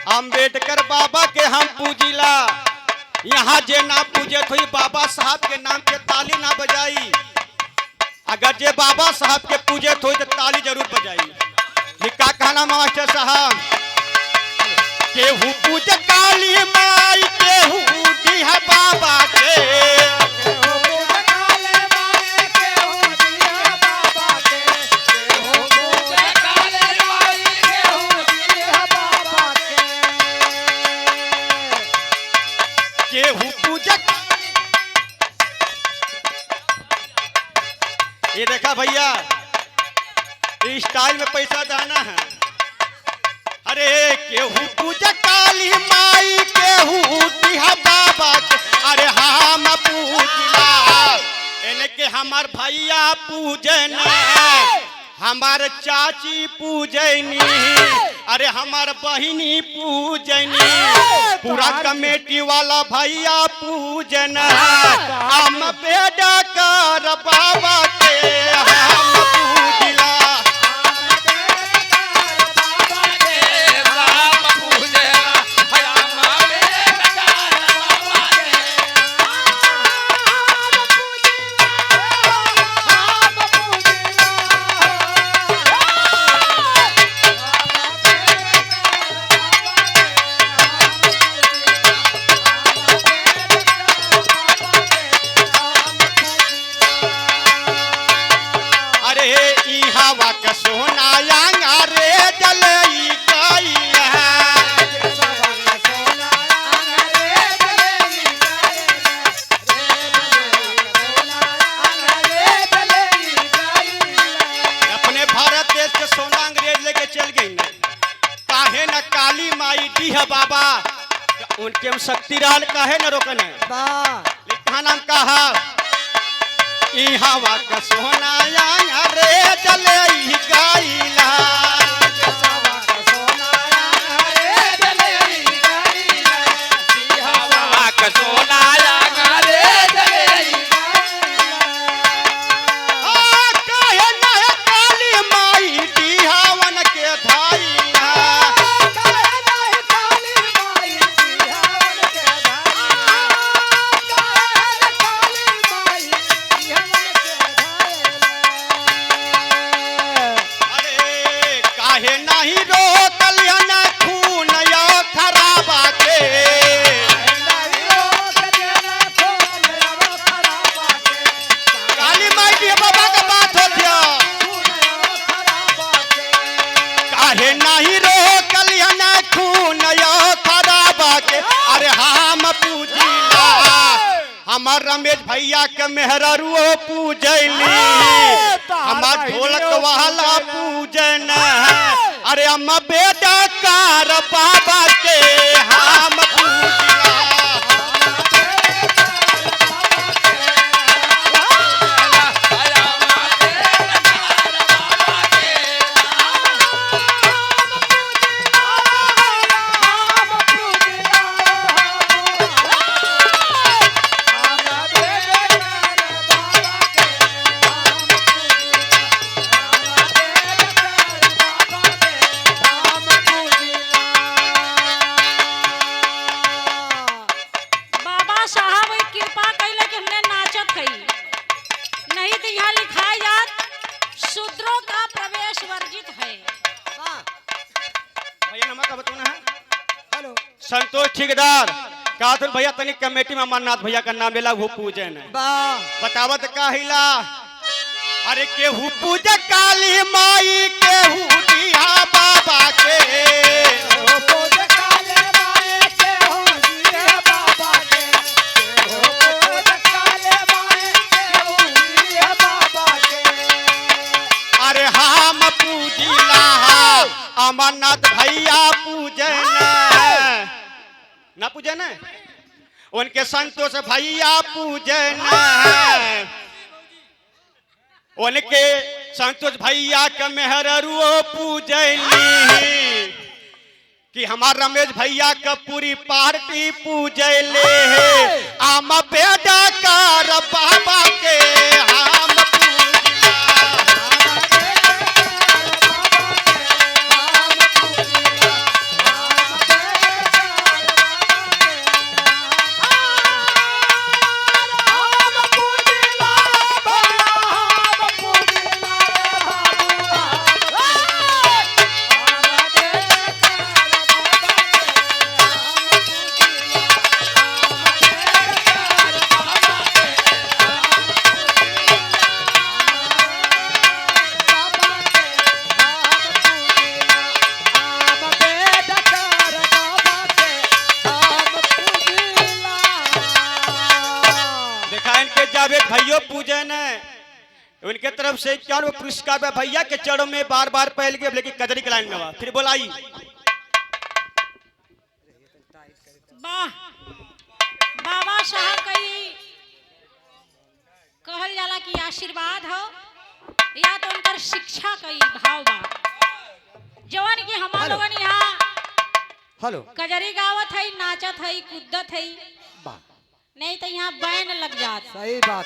अम्बेडकर बाबा के हम पूजिला। यहाँ जे ना पूजे तो ही बाबा साहब के नाम के ताली ना बजाई। अगर जे बाबा साहब के पूजे तो ताली जरूर बजाई। ये का कहना मास्टर साहब? केहू पूजे काली माई, केहू दिहा बाबा के। केहू पूजा, ये देखा भैया, स्टाइल में पैसा दाना है। अरे केहू पूजा काली माई, केहू दिहा बाबा के। अरे हम पूजला, इनके हमार भैया पूजन, हमार चाची पूजनी, अरे हमार बहिनी पूजनी, पूरा कमेटी वाला भैया पूजन। हम बेटा कर बाबा के हम पूजला। अरे ई हवा के सोना रे जलई गई है। अपने भारत देश के सोना अंग्रेज लेके चल गई न। काहे न काली माई डी है बाबा, उनके हम शक्ति रहल, काहे न रोकन है? लिखा नाम कहा ई हवा के सोना रे जलई गईला। आ, काहे न काली माई डीहावन के धाइला। अरे काहे नहीं रोकल न खून यो खराबा के। काली माई डी बाबा का बात होत है। काहे नहीं रोकल न खून यो खराबा के। अरे हम पूजिला, हमार रमेश भैया के मेहररुओ पूजैली, हमार ढोलक वाला पूजन। अरे हम बेटा कार बाबा के हम पूजिला। बाबा साहब ई कृपा कैले कि हमने नाचत हई, नहीं तो यहाँ लिखाई जात शूद्रों का प्रवेश वर्जित है। भैया नमक का बताना है। संतोष ठेकेदार काथुर भैया तनिक कमेटी में अमरनाथ भैया का नाम लेला, वो पूजन है। बतावत का हिला। अरे केहू पूजा काली माई, केहू दिहा बाबा के। अरे हम पूजिला, अमरनाथ भैया पूजन ना पूजन है, उनके संतोष भैया पूजन है, उनके संतोष भैया के मेहररुओ पूजनी, कि हमार रमेश भैया का पूरी पार्टी पूजले। आम बेटा कर बाबा के हम पूजिला। Bye. पूजन है, उनके तरफ से 51 पुरस्कार बा भैया के चरणों में बार बार पहल के, लेकिन कजरी के लाइन में बा। फिर बोलाई। वाह, बाबा साहब कई कहल जाला कि आशीर्वाद हो या तो उनकर शिक्षा कई भाव बा जवन की हमार हेलो। लोगन यहाँ हेलो। कजरी गावत है, नाचत है, कूदत है, वाह नहीं तो यहाँ बैन लग जात। सही बात।